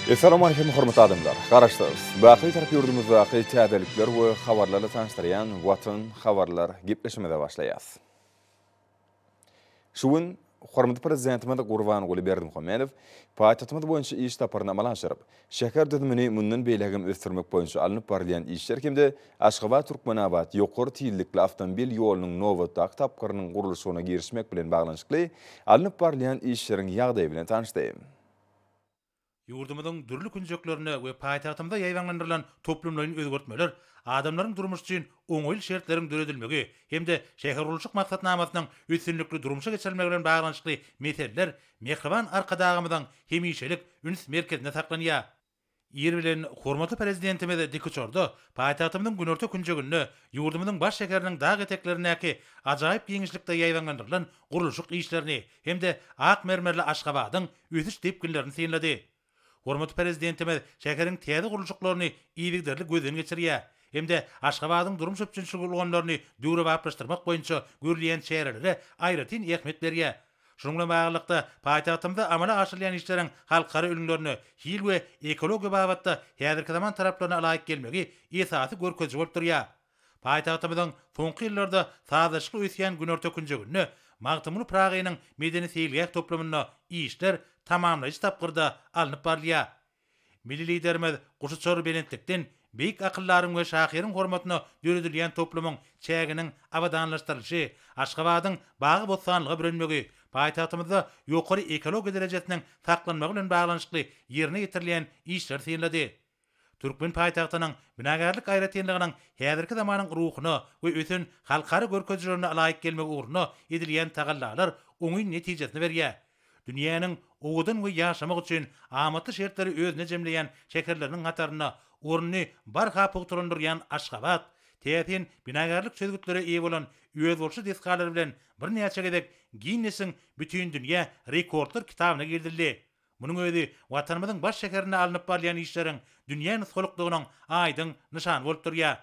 Essalamu aleýkum hormatly adamlar! Garaşsyz, baky Bitarap ýurdumyzdaky täzelikler we habarlarla tanyşdyrýan Watan habarlar gepleşigimize başlaýas. Şu gün hormatly Prezidentimiz Gurbanguly Berdimuhamedow paýtagtymyz boýunça iş saparyny amala aşyryp, şäher düzümini mundan beýläk hem ösdürmek boýunça alnyp barylýan işler hem-de Aşgabat-Türkmenabat ýokary tizlikli awtomobil ýolunyň nobatdaky tapgyrynyň gurluşygyna girişmek bilen baglanyşykly alnyp barylýan işleriň ýagdaýy bilen tanyşdy. Ýurdumyzyň dürli künjeklerinde we paýtagtymyzda ýaýbaňlandyrylan toplumlaýyn özgertmeler adamlaryň durmuşy üçin oňaýly şertleriň döredilmegi hem-de şähergurluşyk maksatnamasynyň üstünlikli durmuşa geçirilmegi bilen baglanyşykly meseleler mähriban Arkadagymyzyň hemişelik üns merkezinde saklanýar. Ir bilen hormatly Prezidentimiz dikuçarda paýtagtymyzyň günorta künjeginde, ýurdumyzyň baş şäheriniň dag eteklerindäki ajaýyp giňişlikde ýaýbaňlandyrylan gurluşyk işlerini hem-de ak mermerli Aşgabadyň ösüş depginlerini synlady. Hormatly Prezidentimiz şäheriň täze gurluşyklaryny yzygiderli gözden geçirýär hem-de Aşgabadyň durmuş üpjünçilik ulgamlaryny döwrebaplaşdyrmak boýunça görülýän çärelere aýratyn ähmiýet berýär. Şunuň bilen baglylykda, paýtagtymyzda amala aşyrylýan işleriň halkara ülňülerine, hil we ekologiýa babatda häzirki zaman talaplaryna laýyk gelmegi esasy görkeziji bolup durýar. Paýtagtymyzyň soňky ýyllarda sazlaşykly ösýän günorta künjeginde Magtymguly Pyragynyň medeni-seýilgäh toplumynda işler tamamlaýjy tapgyrda alnyp barylýar. Milli Liderimiz guşuçar belentlikden beýik akyldaryň we şahyryň hormatyna döredilýän toplumyň çäginiň abadanlaşdyrylyşy, Aşgabadyň bagy-bossanlyga bürenmegi, paýtagtymyzda ýokary ekologiýa derejesiniň saklanmagy bilen baglanyşykly ýerine ýetirilýän işleri synlady. Türkmen paýtagtynyň binagärlik aýratynlygynyň häzirki zamanyň ruhuna we ösen halkara görkezijilerine laýyk gelmegi ugrunda edilýän tagallalar oňyn netijesini berýär. Dünýäniň owadan we ýaşamak üçin amatly şertleri özünde jemleýän şäherleriniň hatarynda ornuny barha pugtalandyrýan Aşgabat, täsin binagärlik çözgütlere eýe bolan özboluşly desgalary bilen birnäçe gezek Ginnesiň Bütindünýä rekordlar kitabyna girizildi. Munuň özi Watanymyzyň baş şäherinde alnyp barylýan işleriň dünýä nusgalykdygynyň aýdyň nyşany bolup durýar.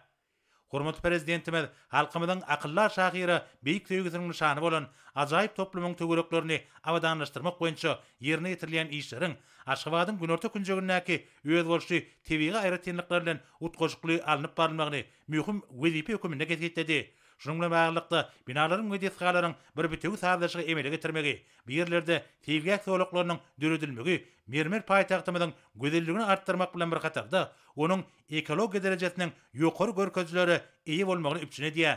Hormatly Prezidentimiz halkymyzyň akyldar şahyra beýik söýgüsiniň nyşany bolan ajaýyp toplumyň töwereklerini abadanlaşdyrmak boýunça ýerine ýetirilýän işleriň Aşgabadyň günorta künjegindäki özboluşly tebigy aýratynlyklar bilen utgaşykly alnyp barylmagyny möhüm wezipe höküminde kesgitledi. Şunuň bilen baglylykda, binalaryň we desgalaryň bir bitewi sazlaşygy emele getirmegi, bu ýerlerde seýilgäh zolaklarynyň döredilmegi mermer paýtagtymyzyň gözelligini artdyrmak bilen bir hatarda, onuň ekologiýa derejesiniň ýokary görkezijilere eýe bolmagyny üpjün edýär.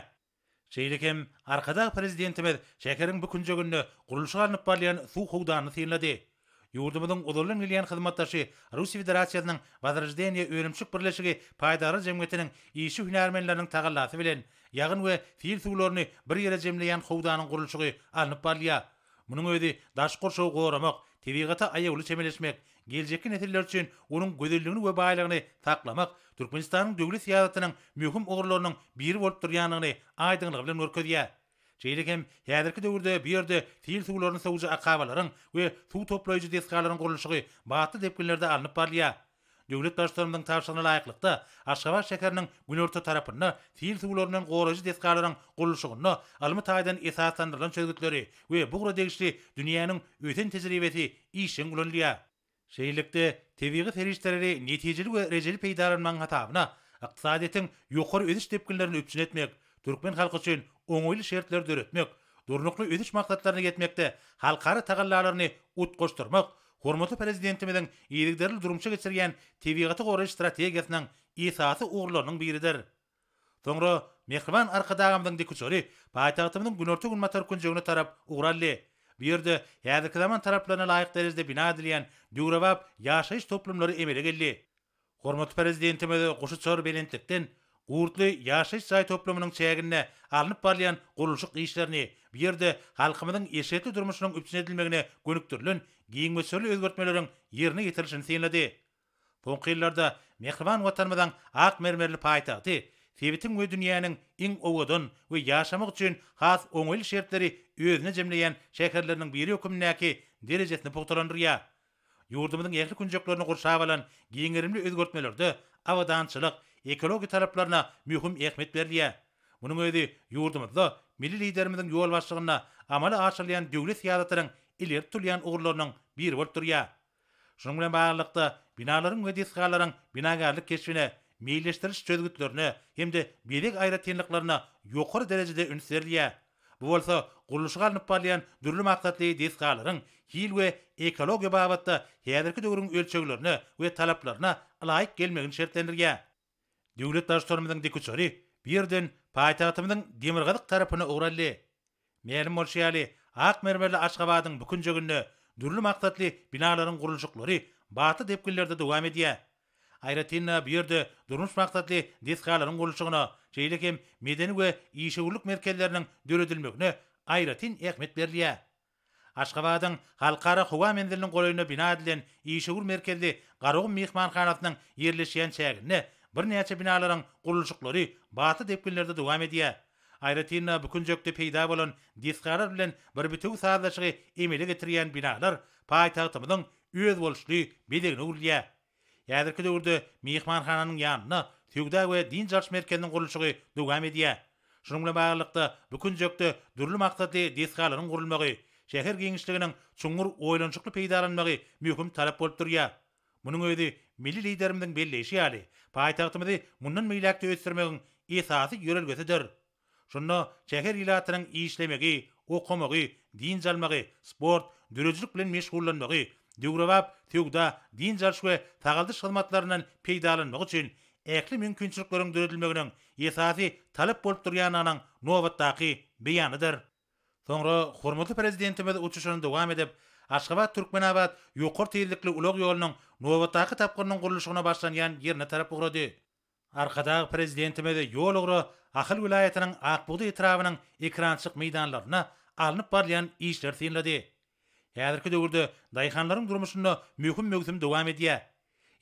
Şeýle hem Arkadag Prezidentimiz şäheriň bu künjeginde gurluşygy alnyp barylýan suw howdanyny synlady. Ýurdumyzyň ozaldan gelýän hyzmatdaşy Russiýa Federasiýasynyň Wozroždeniýe önümçilik birleşigi paýdarlar jemgyýetiniň işçi-hünärmenleriniň tagallasy bilen, ýagyn we sil suwlaryny bir ýere jemleýän howdanyň gurluşygy alnyp barylýar. Munuň özi daşky gurşawy goramak, tebigata aýawly çemeleşmek, geljekki nesiller üçin onuň gözelligini we baýlygyny saklamak Türkmenistanyň döwlet syýasatynyň möhüm ugurlarynyň biri bolup durýandygyny aýdyňlygy bilen görkezýär. Şeýle hem häzirki döwürde bu ýerde sil suwlaryny sowujy akabalaryň we suw toplaýjy desgalaryň gurluşygy batly depginlerde alnyp barylýar. Döwlet Baştutanymyzyň tabşyrygyna laýyklykda, Aşgabat şäheriniň günorta tarapynda sil suwlaryndan goraýjy desgalaryň gurluşygynda ylmy taýdan esaslandyrylan çözgütleri we bu ugra degişli dünýäniň ösen tejribesi işjeň ulanylýar. Şeýlelikde, tebigy serişdeleri netijeli we rejeli peýdalanmagyň hasabyna ykdysadyýetiň ýokary ösüş depginlerini üpjün etmek, türkmen halky üçin oňaýly şertleri döretmek, Durnukly ösüş maksatlaryna ýetmekde halkara tagallalaryny utgaşdyrmak hormatly Prezidentimiziň yzygiderli durmuşa geçirýän tebigaty goraýyş strategiýasynyň esasy ugurlarynyň biridir. Soňra mähriban Arkadagymyzyň dikuçary paýtagtymyzyň günorta-günbatar künjegine tarap ugur aldy. Bu ýerde häzirki zaman talaplaryna laýyk derejede bina edilýän döwrebap ýaşaýyş toplumlary emele geldi. Hormatly Prezidentimiz guşuçar belentlikden Gurtly ýaşaýyş jaý toplumynyň çäginde alnyp barylýan gurluşyk işlerini, bu ýerde halkymyzyň eşretli durmuşynyň üpjün edilmegine gönükdirilen giň möçberli özgertmeleriň ýerine ýetirilişini synlady. Soňky ýyllarda mähriban Watanymyzyň ak mermerli paýtagty sebitiň we dünýäniň iň owadan we ýaşamak üçin has oňaýly şertleri özünde jemleýän şäherleriniň biri hökmündäki derejesini pugtalandyrýar. Ýurdumyzyň ähli künjeklerini gurşap alan giň gerimli özgertmelerde abadançylyk, ekologiýa talaplaryna möhüm ähmiýet berilýär. Munuň özi ýurdumyzda milli Liderimiziň ýolbaşçylygynda amala aşyrylýan döwlet syýasatynyň ileri tutulýan ugurlarynyň biri bolup durýar. Şunuň bilen baglylykda, binalaryň we desgalaryň binagärlik keşbine, meýilleşdiriş çözgütlerine hem-de bezeg aýratynlyklaryna ýokary derejede üns berilýär. Bu bolsa gurluşygy alnyp barylýan dürli maksatly desgalaryň hil we ekologiýa babatda häzirki döwrüň ölçeglerine we talaplaryna ylaýyk gelmegini şertlendirýär. Döwlet Baştutanymyzyň dikuçary bu ýerden paýtagtymyzyň demirgazyk tarapyna ugur aldy. Mälim bolşy ýaly, ak mermerli Aşgabadyň bu künjeginde dürli maksatly binalaryň gurluşyklary batly depginlerde dowam edýär. Aýratyn-da, bu ýerde durmuş maksatly desgalaryň gurluşygyna, şeýle hem medeni we işewürlik merkezleriniň döredilmegine aýratyn ähmiýet berilýär. Aşgabadyň Halkara howa menziliniň golaýynda bina edilen işewür merkezli Garagum myhmanhanasynyň ýerleşýän çäginde birnäçe binalaryň gurluşyklary batly depginlerde dowam edýär. Aýratyn-da, bu künjekde peýda bolan desgalar bilen bir bitewi sazlaşygy emele getirýän binalar paýtagtymyzyň özboluşly bezegine öwrülýär. Häzirki döwürde myhmanhananyň ýanynda söwda we dynç alyş merkeziniň gurluşygy dowam edýär. Şunuň bilen baglylykda, bu künjekde dürli maksatly desgalaryň gurulmagy, şäher giňişliginiň çuňňur oýlanyşykly peýdalanmagy möhüm talap bolup durýar. Munuň özi milli Liderimiziň belleýşi ýaly, paýtagtymyzy mundan beýläk-de ösdürmegiň esasy ýörelgesidir. Şunda şäher ilatynyň işlemegi, okamagy, dynç almagy, sport, döredijilik bilen meşgullanmagy, döwrebap söwda, dynç alyş we sagaldyş hyzmatlaryndan peýdalanmagy üçin ähli mümkinçilikleriň döredilmeginiň esasy talap bolup durýandygynyň nobatdaky beýanydyr. Soňra hormatly Prezidentimiz uçuşyny dowam edip, Aşgabat-Türkmenabat ýokary tizlikli ulag ýolunyň nobatdaky tapgyrynyň gurluşygyna başlanýan ýerine tarap ugrady. Arkadag Prezidentimiz ýol ugra Ahal welaýatynyň Ak bugdaý etrabynyň ekerançylyk meýdanlarynda alnyp barylýan işleri synlady. Häzirki döwürde daýhanlaryň durmuşynda möhüm möwsüm dowam edýär.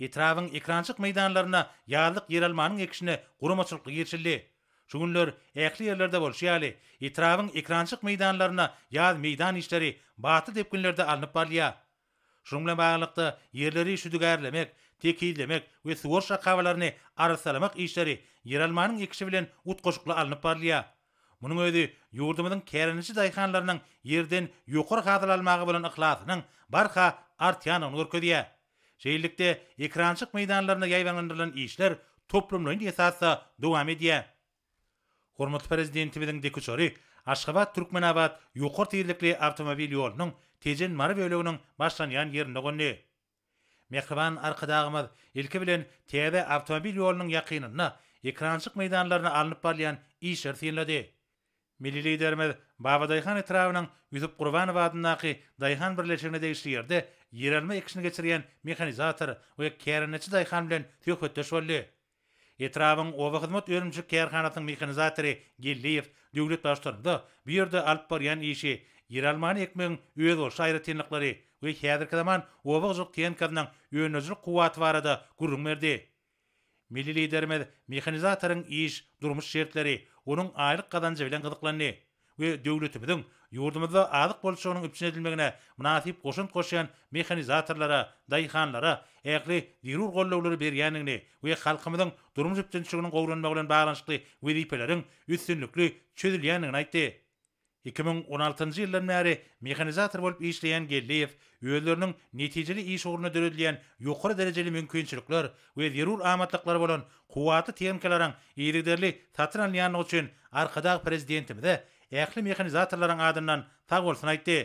Etrabyň ekerançylyk meýdanlarynda ýazlyk ýeralmanyň ekişine guramaçylykly girişildi. Şu günler ähli ýerlerde bolşy ýaly, etrabyň ekerançylyk meýdanlarynda ýaz meýdan işleri batly depginlerde alnyp barylýar. Şunuň bilen baglylykda, ýerleri şüdügärlemek, tekizlemek we suwaryş akabalaryny arassalamak işleri ýeralmanyň ekişi bilen utgaşykly alnyp barylýar. Munuň özi ýurdumyzyň kärendeçi daýhanlarynyň ýerden ýokary hasyl almaga bolan yhlasynyň barha artýandygyny görkezýär. Şeýlelikde, ekerançylyk meýdanlarynda ýaýbaňlandyrylan işler toplumlaýyn esasda dowam edýär. Hormatly Prezidentimiziň dikuçary Aşgabat-Türkmenabat ýokary tizlikli awtomobil ýolunyň Tejen-Mary böleginiň başlanýan ýerinde gondy. Mähriban Arkadagymyz ilki bilen täze awtomobil ýolunyň ýakynynda ekerançylyk meýdanlarynda alnyp barylýan işleri synlady. Milli Liderimiz Babadaýhan etrabynyň Ýusup Gurbanow adyndaky daýhan birleşigine degişli ýerde ýeralma ekişini geçirýän mehanizator we kärendeçi daýhan bilen söhbetdeş boldy. Etrabyň Obahyzmat önümçilik kärhanasynyň mehanizatory Geldiýew döwlet Baştutanymyza bu ýerde alyp barýan işi, ýeralmany ekmegiň özboluşly aýratynlyklary we häzirki zaman oba hojalyk tehnikasynyň öndürijilik kuwwaty barada gürrüň berdi. Milli Liderimiz mehanizatoryň iş, durmuş şertleri, onuň aýlyk gazanjy bilen gyzyklandy. We döwletimiziň ýurdumyzda azyk bolçulygynyň üpjün edilmegine mynasyp goşant goşýan mehanizatorlara, daýhanlara ähli zerur goldawlary berýändigini we halkymyzyň durmuş üpjünçiliginiň gowulanmagy bilen baglanyşykly wezipeleriň üstünlikli çözülýändigini aýtdy. 2016-njy ýyldan bäri mehanizator bolup işleýän Geldiýew özleriniň netijeli iş ugrunda döredilýän ýokary derejeli mümkinçilikler we zerur amatlyklary bolan kuwwatly tehnikalaryň yzygiderli satyn alynýandygy üçin Arkadag Prezidentimize ähli mehanizatorlaryň adyndan sag bolsun aýtdy.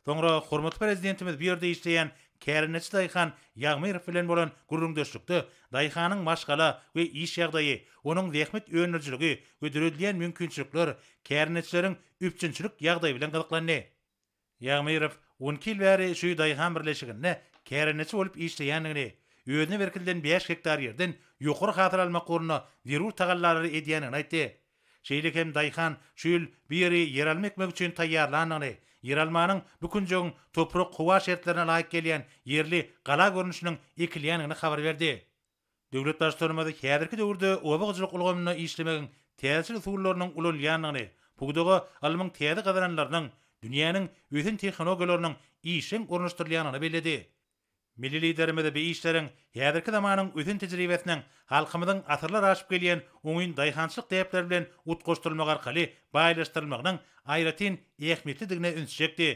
Soňra hormatly Prezidentimiz bu ýerde işleýän kärendeçi daýhan Ýagmyrow bilen bolan gürrüňdeşlikde daýhanyň maşgala we iş ýagdaýy, onuň zähmet öndürijiligi we döredilýän mümkinçilikler, kärendeçileriň üpjünçilik ýagdaýy bilen gyzyklandy. Ýagmyrow 12 ýyl bäri şu daýhan birleşiginde kärendeçi bolup işleýändigini, özüne berkidilen bäş gektar ýerden ýokary hasyl almak ugrunda zerur tagallalary edýändigini aýtdy. Şeýle hem daýhan şu ýyl bu ýeri ýeralma ekmek üçin taýýarlandygyny, ýeralmanyň bu künjegiň toprak-howa şertlerine laýyk gelýän ýerli gala görnüşiniň ekilýändigini habar berdi. Döwlet Baştutanymyz häzirki döwürde oba hojalyk ulgamynda işlemegiň täzeçil usullarynyň ulanylýandygyny, pudaga ylmyň täze gazananlarynyň, dünýäniň ösen tehnologiýalarynyň işjeň ornaşdyrylýandygyny belledi. Milli Liderimiz bu işleriň häzirki zamanyň ösen tejribesiniň halkymyzyň asyrlar aşyp gelýän oňyn daýhançylyk däpleri bilen utgaşdyrylmagy arkaly baýlaşdyrylmagynyň aýratyn ähmiýetlidigine ünsi çekdi.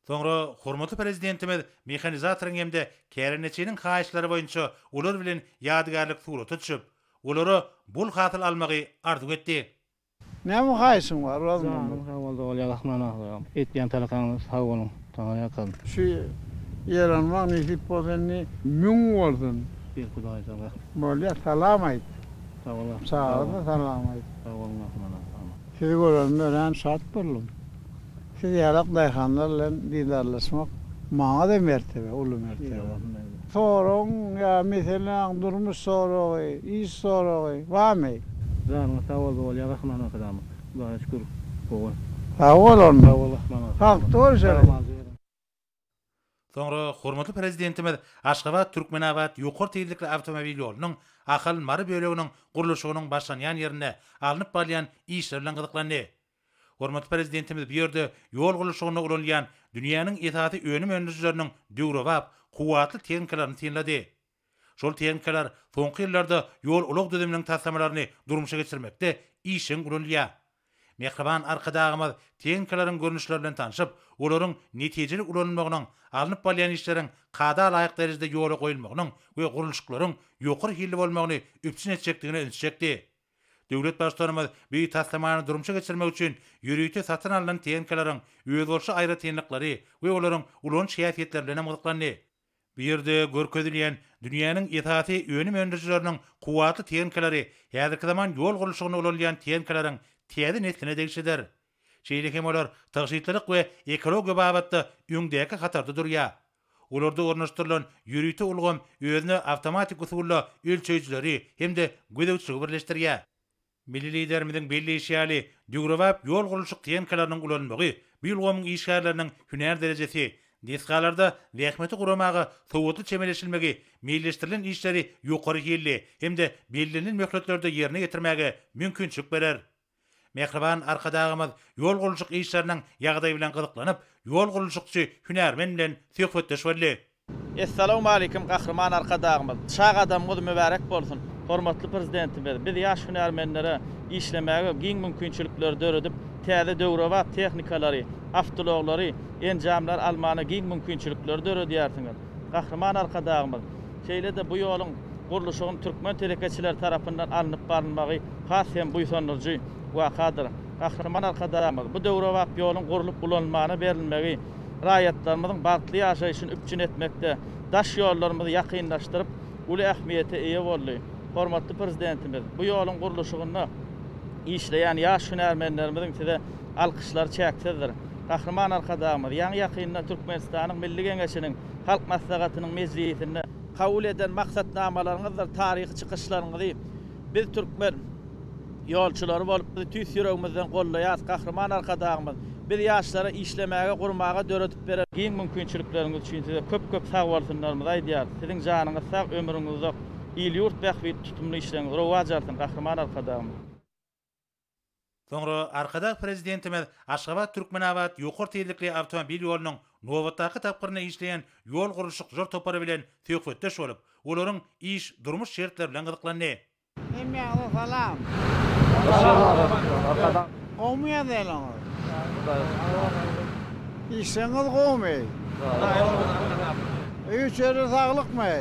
Soňra hormatly Prezidentimiz mehanizatoryň hem-de kärendeçiniň haýyşlary boýunça olar bilen ýadygärlik surata düşüp, olara bol hasyl almagy arzuw etdi. Näme haýyşyň bar, Orazmammet? Janyň sag bolsa bolýar Gahryman agam. Etýän talakaňyz sag boluň. Taňryýalkasyn. Şu ýer almak nesip bolsa indi müň bolsun. Bir Hudaýdan Gahryman. Bolýar salam aýt. Sag bol Gahryman. Çaga-da salam aýt. Sag boluň Gahryman agam. Sizi görenime örän şat boldum. Siz ýalak daýhanlar bilen didarlaşmak maňa-da mertebe, uly mertebe. Soragyň ýa meseläň durmuş soragy, iş soragy barmy? Janyňyz sag bolsa bolýar Gahryman Arkadagymyz. Hudaýa şükür gowy. Sag bol onda. Sag bol Gahryman Arkadagymyz. Sagykda görüşeli. Soňra hormatly Prezidentimiz Aşgabat-Türkmenabat ýokary tizlikli awtomobil ýolunyň Ahal-Mary böleginiň gurluşygynyň başlanýan ýerinde alnyp barylýan işler bilen gyzyklandy. Hormatly Prezidentimiz bu ýerde ýol gurluşygynda ulanylýan dünýäniň esasy önüm öndürijileriniň döwrebap, kuwwatly tehnikalaryny synlady. Şol tehnikalar soňky ýyllarda ýol-ulag düzüminiň taslamalaryny durmuşa geçirmekde işjeň ulanylýar. Mähriban Arkadagymyz tehnikalaryň görnüşleri bilen tanşyp, olaryň netijeli ulanylmagynyň, alnyp barylýan işleriň kada laýyk derejede ýola goýulmagynyň we gurluşyklaryň ýokary hilli bolmagyny üpjün etjekdigine ünsi çekdi. Döwlet Baştutanymyz bu taslamany durmuşa geçirmek üçin ýörite satyn alnan tehnikalaryň özboluşly aýratynlyklary we olaryň ulanyş häsiýetleri bilen hem gyzyklandy. Bu ýerde görkezilýän dünýäniň esasy önüm öndürijileriniň kuwwatly tehnikalary häzirki zaman ýol gurluşygynda ulanylýan tehnikalaryň täze nesline degişlidir. Şeýle hem olar tygşytlylyk we ekologiýa babatda öňdäki hatarda durýar. Olarda ornaşdyrylan ýörite ulgam özüne awtomatik usulda ölçeýjileri hem-de gözegçiligi birleşdirýär. Milli Liderimiziň belleýşi ýaly, döwrebap ýol gurluşyk tehnikalarynyň ulanylmagy bu ulgamyň işgärleriniň hünär derejesi, desgalarda zähmeti guramaga sowatly çemeleşilmegi meýilleşdirilen işleri ýokary hilli hem-de bellenilen möhletlerde ýerine ýetirmäge mümkinçilik berer. Mähriban Arkadagymyz ýol gurluşyk işleriniň ýagdaýy bilen gyzyklanyp, ýol gurluşykçy hünärmen bilen söhbetdeş boldy. Essalawmalikim Gahryman Arkadagymyz! Şa gadamyňyz mübärek bolsun! Hormatly Prezidentimiz, biz ýaş hünärmenlere işlemäge giň mümkinçilikleri döredip, täze döwrebap tehnikalary, awtoulaglary, enjamlary almana giň mümkinçilikleri döredýärsiňiz. Gahryman Arkadagymyz, şeýle-de bu ýoluň gurluşygyny türkmen telekeçileri tarapyndan alnyp barylmagy has hem buýsandyryjy wakadyr. Gahryman Arkadagymyz, bu döwrebap ýoluň gurlup ulanylmana berilmegi raýatlarymyzyň bagtly ýaşaýşyny üpjün etmekde, daş ýollarymyzy ýakynlaşdyryp, uly ähmiýete eýe boldy. Hormatly Prezidentimiz, bu ýoluň gurluşygynda işleýän ýaş hünärmenlerimiziň size alkyşlary çäksizdir. Gahryman Arkadagymyz, ýaňy-ýakynda Türkmenistanyň Milli Geňeşiniň Halk Maslahatynyň mejlisinde kabul eden maksatnamalaryňyzdyr taryhy çykyşlaryňyzy biz türkmen ýolçulary bolup biz tüýs ýüregimizden goldaýarys. Gahryman Arkadagymyz, biz ýaşlara işlemäge, gurmaga döredip beren giň mümkinçilikleriňiz üçin size köp-köp sagbolsunlarymyzy aýdýarys. Siziň janyňyz sag, ömrüňiz uzak, il-ýurt bähbitli tutumly işleriňiz rowaç alsyn, Gahryman Arkadagymyz! Soňra Arkadag Prezidentimiz Aşgabat-Türkmenabat ýokary tizlikli awtomobil ýolunyň nobatdaky tapgyrynda işleýän ýol gurluşykçylar topary bilen söhbetdeş bolup, olaryň iş, durmuş şertleri bilen gyzyklandy. Hemmäňize salam. Gowmy ýagdaýlaryňyz? Işleriňiz gowmy? Öý-içeri saglykmy?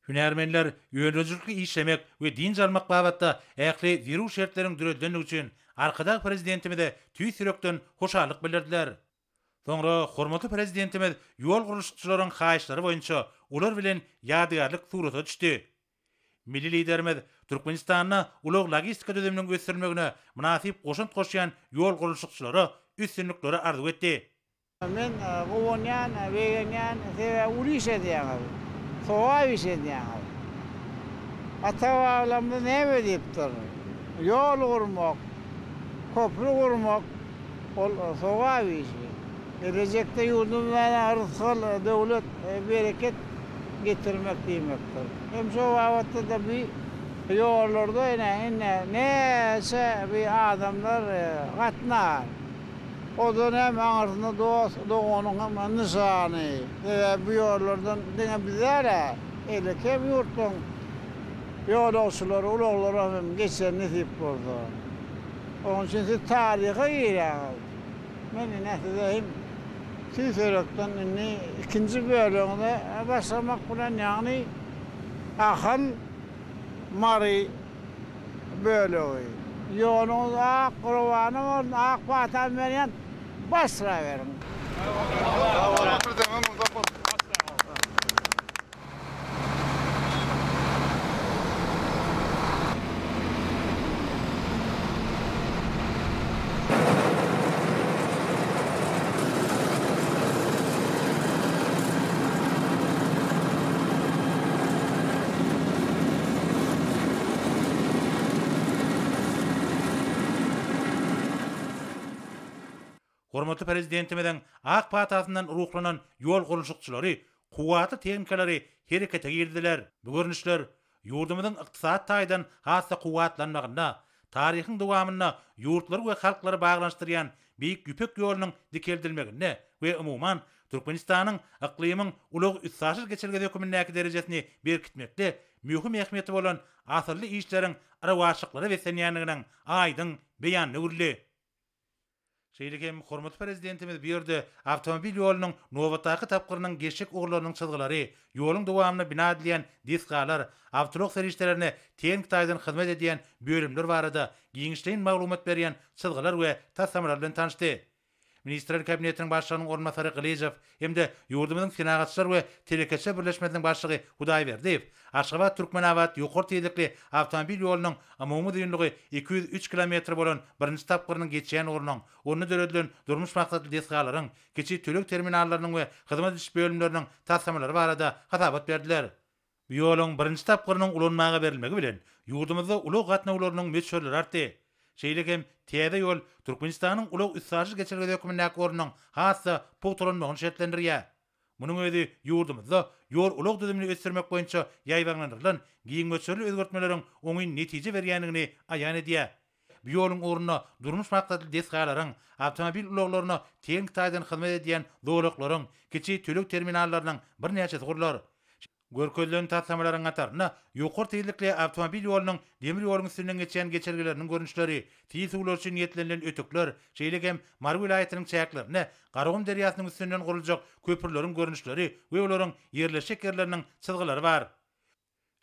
Hünärmenler öndürijilikli işlemek we dynç almak babatda ähli zerur şertleriň döredilendigi üçin Arkadag Prezidentimize tüýs ýürekden hoşallyk bildirdiler. Soňra hormatly Prezidentimiz ýol gurluşykçylaryň haýyşlary boýunça olar bilen ýadygärlik surata düşdi. Milli Liderimiz Türkmenistanda ulag-logistika düzüminiň ösdürilmegine mynasyp goşant goşýan ýol gurluşykçylara üstünlikleri arzuw etdi. Men guwanýan, begenýän, sebäbi uly iş edýäňiz, sogap iş edýäňiz. Ata-babalarymyz näme diýipdir? Ýol gurmak, köpri gurmak ol sogap işi. Gelejekde ýurdumyza rysgal, döwlet, bereket getirmek diýmekdir. Hem şo babatda-da bu ýollarda ine, indi näçe bir adamlar gatnar. Ozal hem aňyrsynda dost, doganyň hem nyşany. Sebäbi bu ýollardan diňe biz däl-ä, beýleki hem ýurtlaryň ýolagçylary, ulaglary hem geçer nesip bolsa. Onuň üçin siz taryha girýäňiz. Men ine size hem tüýs ýürekden indi ikinji bölegine başlamak bilen, ýagny Ahal, Mary bölegi. Ýoluňyz ak, rowana bolsun, ak patamy berýän, başlaberiň. Hormatly Prezidentimiziň ak patasyndan ruhlanan ýol gurluşykçylary kuwwatly tehnikalary herekete girizdiler. Bu görnüşler ýurdumyzyň ykdysady taýdan has-da kuwwatlanmagynda, taryhyň dowamynda ýurtlary we halklary baglanyşdyrýan Beýik Ýüpek ýolunyň dikeldilmeginde we umuman, Türkmenistanyň yklymyň ulag-üstaşyr geçelgesi hökümindäki derejesini berkitmekde möhüm ähmiýeti bolan asylly işleriň rowaçlyklara beslenýändiginiň aýdyň beýanyna öwrüldi. Şeýle hem hormatly Prezidentimiz bu ýerde awtomobil ýolunyň nobatdaky tapgyrynyň geçjek ugurlarynyň çyzgylary, ýoluň dowamynda bina edilýän desgalar, awtoulag serişdelerine tehniki taýdan hyzmat edýän bölümler barada giňişleýin maglumat berýän çyzgylar we taslamalar bilen tanyşdy. Ministrler Kabinetiniň Başlygynyň orunbasary Gylyjow hem-de ýurdumyzyň Senagatçylar we telekeçiler birleşmesiniň başlygy Hudaýberdiýew Aşgabat-Türkmenabat ýokary tizlikli awtomobil ýolunyň umumy uzynlygy 203 kilometr bolan birinji tapgyrynyň geçýän ugrunyň, onda döredilen durmuş maksatly desgalaryň, kiçi töleg terminallarynyň we hyzmat ediş bölümleriniň taslamalary barada hasabat berdiler. Bu ýoluň birinji tapgyrynyň ulanmaga berilmegi bilen, ýurdumyzda ulag gatnawlarynyň möçberleri artdy. Şeýle hem täze ýol Türkmenistanyň ulag-üstaşyr geçelgesi hökmündäki ornunyň has-da pugtalanmagyny şertlendirýär. Munuň özi ýurdumyzda ýol-ulag düzümini ösdürmek boýunça ýaýbaňlandyrylan giň möçberli özgertmeleriň oňyn netije berýändigini aýan edýär. Bu ýoluň ugrunda durmuş maksatly desgalaryň, awtomobil ulaglaryna tehniki taýdan hyzmat edýän zolaklaryň, kiçi töleg terminallarynyň birnäçesi gurlar. Görkezilen taslamalaryň hatarynda ýokary tizlikli awtomobil ýolunyň demir ýoluň üstünden geçýän geçelgeleriniň görnüşleri, sil suwlary üçin niýetlenilen ötükler, şeýle hem Mary welaýatynyň çäklerinde Garagum derýasynyň üstünden guruljak köprüleriň görnüşleri we olaryň ýerleşjek ýerleriniň çyzgylary bar.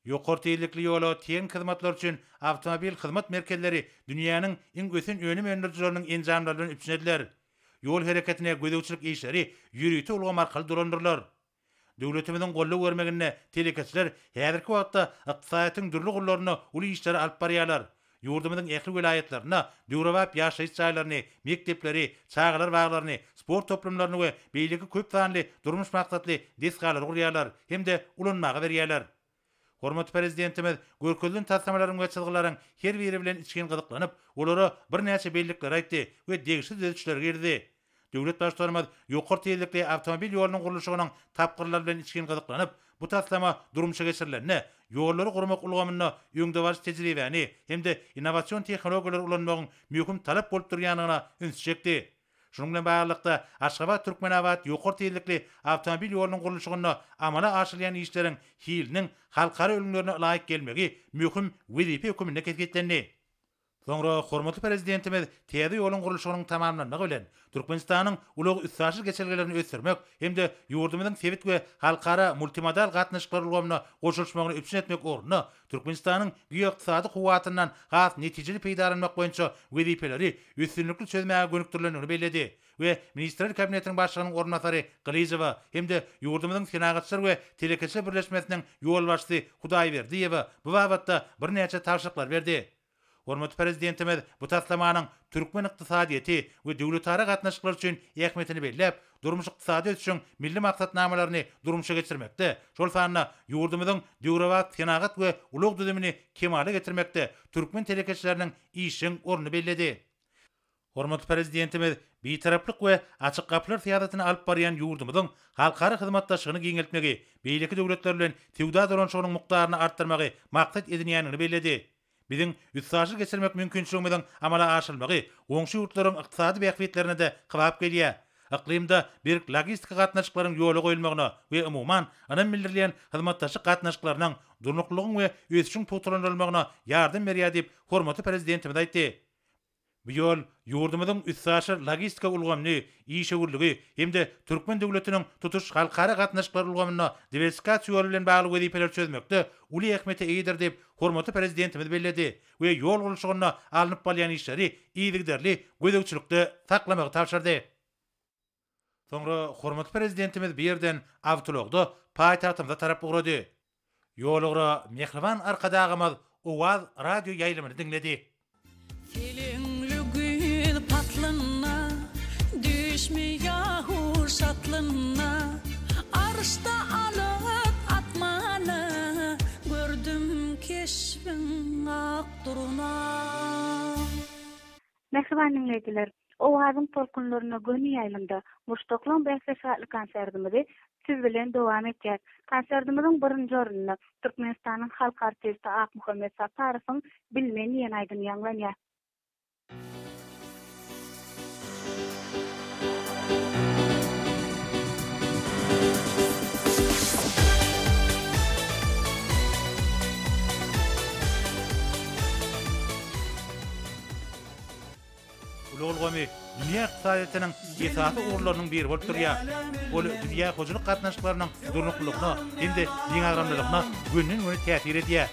Ýokary tizlikli ýola tehniki hyzmatlar üçin awtomobil hyzmat merkezleri dünýäniň iň ösen önüm öndürijileriniň enjamlary bilen üpjün ediler. Ýol hereketine gözegçilik işleri ýörite ulgam arkaly dolandyrylar. Döwletimiziň goldaw bermeginde telekeçiler häzirki wagtda ykdysadyýetiň dürli ugurlarynda uly işleri alyp barýarlar. Ýurdumyzyň ähli welaýatlarynda döwrebap ýaşaýyş jaýlaryny, mekdepleri, çagalar baglaryny, sport toplumlaryny we beýleki köp sanly durmuş maksatly desgalary gurýarlar hem-de ulanmaga berýärler. Hormatly Prezidentimiz görkezilen taslamalaryň we çyzgylaryň her biri bilen içgin gyzyklanyp, olara birnäçe bellikleri aýtdy we degişli düzedişleri girizdi. Döwlet Baştutanymyz ýokary tizlikli awtomobil ýolunyň gurluşygynyň tapgyrlary bilen içgin gyzyklanyp, bu taslama durmuşa geçirilende, ýollary gurmak ulgamynda öňdebaryjy tejribäni hem-de innowasion tehnologiýalary ulanmagyň möhüm talap bolup durýandygyna ünsi çekdi. Şunuň bilen baglylykda, Aşgabat-Türkmenabat ýokary tizlikli awtomobil ýolunyň gurluşygynda amala aşyrylýan işleriň hiliniň halkara ülňülerine ylaýyk gelmegi möhüm wezipe höküminde kesgitlendi. Soňra hormatly Prezidentimiz täze ýoluň gurluşygynyň tamamlanmagy bilen, Türkmenistanyň ulag-üstaşyr geçelgelerini ösdürmek hem-de ýurdumyzyň sebit we halkara multimodal gatnaşyklar ulgamyna goşulyşmagyny üpjün etmek ugrunda Türkmenistanyň geoykdysady kuwwatyndan has netijeli peýdalanmak boýunça wezipeleri üstünlikli çözmäge gönükdirilendigini belledi we Ministrler Kabinetiniň Başlygynyň orunbasary Gylyjowa hem-de ýurdumyzyň Senagatçylar we telekeçiler birleşmesiniň ýolbaşçysy Hudaýberdiýewe bu babatda birnäçe tabşyryklary berdi. Hormatly Prezidentimiz bu taslamanyň türkmen ykdysadyýeti we döwletara gatnaşyklary üçin ähmiýetini belläp, durmuş-ykdysady ösüşiň milli maksatnamalaryny durmuşa geçirmekde, şol sanda ýurdumyzyň döwrebap senagat we ulag düzümini kemala getirmekde türkmen telekeçileriniň işjeň ornuny belledi. Hormatly Prezidentimiz Bitaraplyk we Açyk gapylar syýasatyny alyp barýan ýurdumyzyň halkara hyzmatdaşlygyny giňeltmegi, beýleki döwletler bilen söwda dolanyşygynyň mukdaryny artdyrmagy maksat edinýändigini belledi. Biziň üstaşyr geçirmek mümkinçiligimiziň amala aşyrylmagy goňşy ýurtlaryň ykdysady bähbitlerine-de kybap gelýär. Yklymda berk logistika gatnaşyklaryň ýola goýulmagyna we umuman, ynam bildirilýän hyzmatdaşlyk gatnaşyklarynyň durnuklylygyň we ösüşiň pugtalandyrylmagyna ýardam berýär diýip, hormatly Prezidentimiz aýtdy. Bu ýol ýurdumyzyň üstaşyr logistika ulgamyny, işewürligi hem-de türkmen döwletiniň tutuş halkara gatnaşyklar ulgamynda diwersifikasiýa ýoly bilen bagly wezipeleri çözmekde uly ähmiýete eýedir diýip, hormatly Prezidentimiz belledi we ýol gurluşygynda alnyp barylýan işleri yzygiderli gözegçilikde saklamagy tabşyrdy. Soňra hormatly Prezidentimiz bu ýerden awtoulagda paýtagtymyza tarap ugrady. Ýolugra mähriban Arkadagymyz Owaz radio ýaýlymyny diňledi. Seleňli güýz paslynda Düýşmi ýa huş aslynda Arşda alyp asmana Gördüm keşbiň ak durna. Mähriban diňleýjiler! Owazyň tolkunlarynda göni ýaýlymda Muşdaklaň bäsleşigi atly konsertimizi siz bilen dowam etýäs. Konsertimiziň birinji ornunda Türkmenistanyň halk artisti Akmuhammet Saparowyň Bilmen diýen aýdymy ýaňlanýar. Ulag ulgamy dünýä ykdysadyýetiniň esasy ugurlarynyň biri bolup durýar. Ol dünýä hojalyk gatnaşyklarynyň durnuklylygyna hem-de deňagramlylygyna gönden-göni täsir edýär.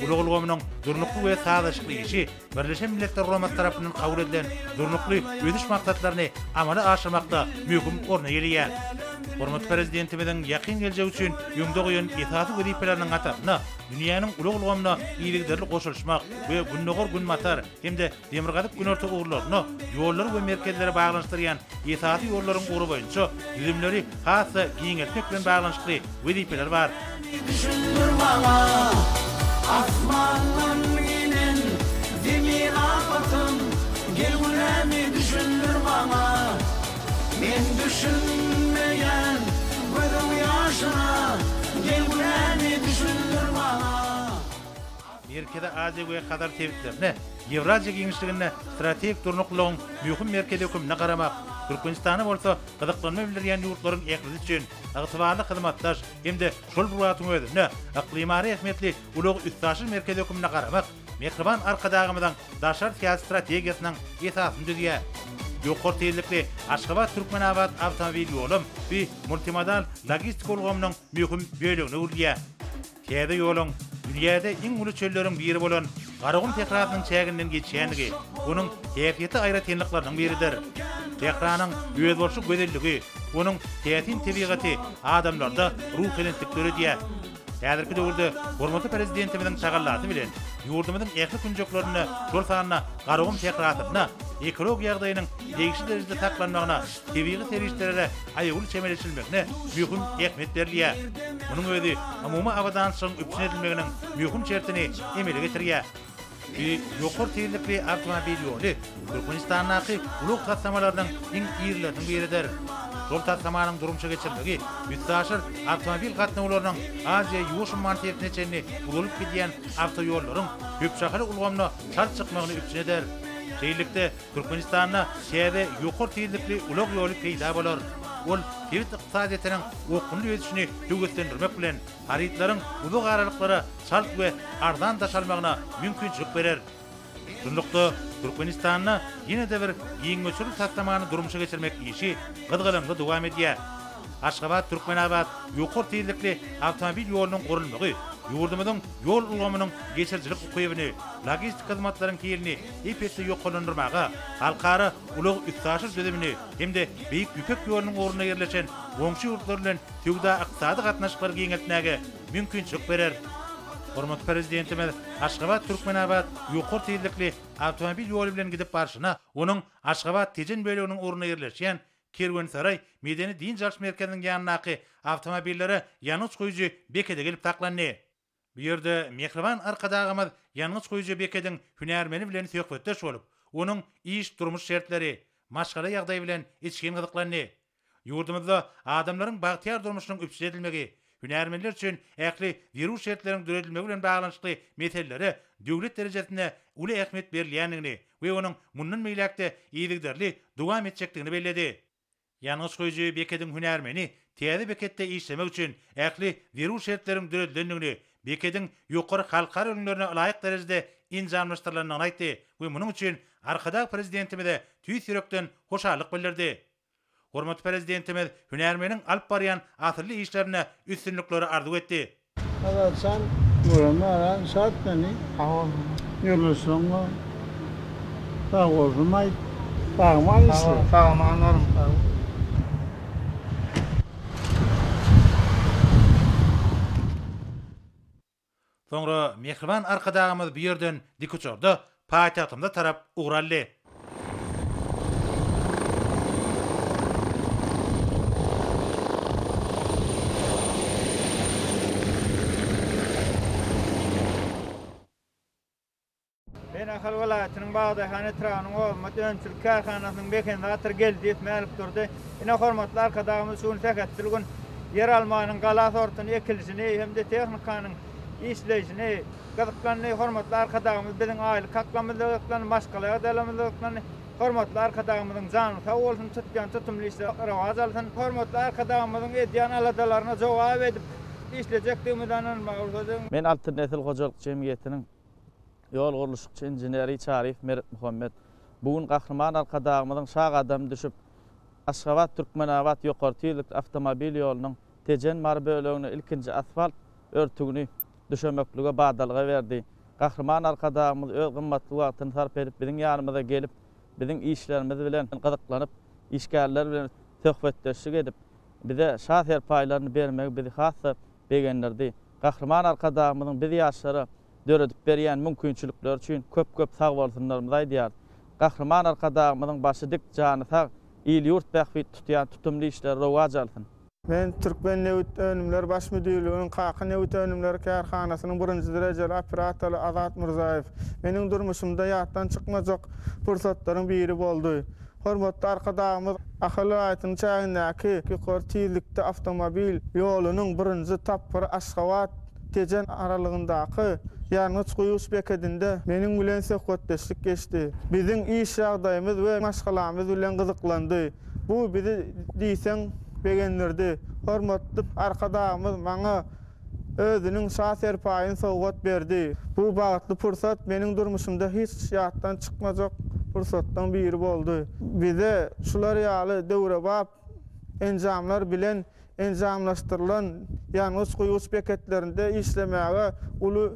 Ulag ulgamynyň durnukly we sazlaşykly işi Birleşen Milletler Guramasy tarapyndan kabul edilen Durnukly ösüş maksatlaryny amala aşyrmakda möhüm orny eýeleýär. Hormatly Prezidentimiziň ýakyn geljek üçin öňde goýan esasy wezipeleriniň hatarynda dünýäniň ulag ulgamyna yzygiderli goşulyşmak we Gündogar-Günbatar hem-de Demirgazyk-Günorta ugurlaryny ýollary we merkezleri baglanyşdyrýan esasy ýollaryň ugry boýunça düzümleri has-da giňeltmek bilen baglanyşykly wezipeler bar. Düşündir maňa asmandan inen zemin apatyn gel günämi düşündir maňa men düşünmeýän gözüň ýaşyna gel günämi düşündir maňa. Merkezi Aziýa we Hazar sebitlerine Ýewraziýa giňişliginde strategik durnuklylygyň möhüm merkezi hökmünde garamak, Türkmenistana bolsa gyzyklanma bildirýän ýurtlaryň ählisi üçin ygtybarly hyzmatdaş hem-de şol bir wagtyň özünde yklymara ähmiýetli ulag-üstaşyr merkezi hökmünde garamak mähriban Arkadagymyzyň daşary syýasy strategiýasynyň esasyny düzýär. Ýokary tizlikli Aşgabat-Türkmenabat awtomobil ýolam bu multimodal logistika ulgamynyň möhüm bölegine öwrülýär. Täze ýoluň dünýäde iň uly çölleriň biri bolan Garagum sährasynyň çäginden geçýändigi onuň häsiýetli aýratynlyklarynyň biridir. Sähranyň özboluşly gözelligi, onuň täsin tebigaty adamlarda ruhubelentlik döredýär. Häzirki döwürde hormatly Prezidentimiziň tagallasy bilen ýurdumyzyň ähli künjeklerinde, şol sanda Garagum sährasynda ekologiýa ýagdaýynyň degişli derejede saklanmagyna tebigy serişdelere aýawly çemeleşilmegine möhüm ähmiýet berilýär. Munuň özi umumy abadançylygyň üpjün edilmeginiň möhüm şertini emele getirýär. Bu ýokary tizlikli awtomobil ýoly Türkmenistandaky ulag taslamalarynyň iň irileriniň biridir. Şol taslamanyň durmuşa geçirilmegi üstaşyr awtomobil gatnawlarynyň Aziýa-Ýuwaş umman sebitine çenli uzalyp gidýän awtoýollaryň köpşahaly ulgamyna çalt çykmagyny üpjün eder. Şeýlelikde, Türkmenistanda täze ýokary tizlikli ulag ýoly peýda bolar. Ol sebit ykdysadyýetiniň okgunly ösüşini höweslendirmek bilen, harytlaryň uzak aralyklara çalt we arzan daşalmagyna mümkinçilik berer. Şunlukda, Türkmenistanda ýene-de bir giň möçberli taslamany durmuşa geçirmek işi gyzgalaňly dowam edýär. Aşgabat-Türkmenabat ýokary tizlikli awtomobil ýolunyň gurulmagy ýurdumyzyň ýol ulgamynyň geçirijilik ukybyny, logistik hyzmatlaryň hilini ep-esli ýokarlandyrmaga, halkara ulag-üstaşyr düzümini hem-de Beýik Ýüpek ýolunyň ugrunda ýerleşen goňşy ýurtlar bilen söwda-ykdysady gatnaşyklary giňeltmäge mümkinçilik berer. Hormatly Prezidentimiz Aşgabat-Türkmenabat ýokary tizlikli awtomobil ýoly bilen gidip barşyna, onuň Aşgabat-Tejen böleginiň ugrunda ýerleşýän Kerwensaraý medeni-dynç alyş merkeziniň ýanyndaky awtomobillere ýangyç guýujy bekede gelip saklandy. Bu ýerde mähriban Arkadagymyz ýangyç guýujy bekediň hünärmeni bilen söhbetdeş bolup, onuň iş-durmuş şertleri, maşgala ýagdaýy bilen içgin gyzyklandy. Ýurdumyzda adamlaryň bagtyýar durmuşynyň üpjün edilmegi, hünärmenler üçin ähli zerur şertleriň döredilmegi bilen baglanyşykly meselelere döwlet derejesinde uly ähmiýet berilýändigini we onuň mundan beýläk-de yzygiderli dowam etjekdigini belledi. Ýangyç guýujy bekediň hünärmeni täze beketde işlemek üçin ähli zerur şertleriň döredilendigini, bekediň ýokary halkara ülňülerine ylaýyk derejede enjamlaşdyrylandygyny aýtdy we munuň üçin. Arkadag Prezidentimize tüýs ýürekden hoşallyk bildirdi. Hormatly Prezidentimiz hünärmeniň alyp barýan asylly işlerinde üstünlikleri arzuw etdi. Azatjan göreme örän şat meni. Sag bol. Ýoldaşlaryňa sag bolsun aýt. Sag-aman işle. Sag-aman baryň. Sag bol. Soňra mähriban Arkadagymyz bu ýerden dikuçarda paýtagtymyza tarap ugur aldy. Men Ahal welaýatynyň Bagdaýhan etrabynyň Obamat önümçilik kärhanasynyň mehanizatory Geldiýew Mälikdurdy. Ine, hormatly Arkadagymyz şu gün sähetdil gün ýer almanyň gala sortuny ekilişini hem-de tehnikanyň işleýşini gyzyklandy. Hormatly Arkadagymyz biziň aýlyk haklarymyzla gyzyklandy, maşgala ýagdaýlarymyzla gyzyklandy. Hormatly Arkadagymyzyň jany sag bolsun, tutýan tutumly işleri rowaç alsyn. Hormatly Arkadagymyzyň edýän aladalaryna jogap edip işlejekdigimize ynanmaga rugsat ediň. Men Altyn nesil hojalyk jemgyýetiniň Ýol gurluşykçy inženeri Çaryýew Meretmuhammet bu gün Gahryman Arkadagymyzyň şa gadamy düşüp, Aşgabat, Türkmenabat ýokary tizlikli awtomobil ýolunyň Tejen, Mary bölegine ilkinji asfalt örtügini düşemeklige badalga berdi. Gahryman Arkadagymyz öz gymmatly wagtyny sarp edip biziň ýanymyza gelip, biziň işlerimiz bilen gyzyklanyp, işgärler bilen söhbetdeşlik edip, bize şa serpaýlaryny bermegi bizi has-da begendirdi. Gahryman Arkadagymyzyň biz ýaşlara döredip berýän mümkinçilikleri üçin köp-köp sagbolsunlarymyzy aýdýarys. Gahryman Arkadagymyzyň başy dik, jany sag, il-ýurt bähbit tutýan tutumly işleri rowaç alsyn! Men Türkmennebitönümler baş müdirliginiň Kaka nebitönümleri kärhanasynyň birinji derejeli operatory Azat Murzaýew. Meniň durmuşymda ýatdan çykmajak pursatlaryň biri boldy. Hormatly Arkadagymyz Ahal welaýatynyň çägindäki ýokary tizlikde awtomobil ýolunyň birinji tapgyry Aşgabat, Tejen aralygyndaky ýangyç guýuş bekedinde meniň bilen söhbetdeşlik geçdi. Biziň iş ýagdaýymyz we maşgalamyz bilen gyzyklandy. Bu bizi diýseň begendirdi. Hormatly Arkadagymyz maňa özüniň şa serpaýyny sowgat berdi. Bu bagtly pursat meniň durmuşymda hiç ýatdan çykmajak pursatlaryň biri boldy. Bize şular ýaly döwrebap enjamlar bilen enjamlaşdyrylan ýangyç guýguç beketlerinde işlemäge uly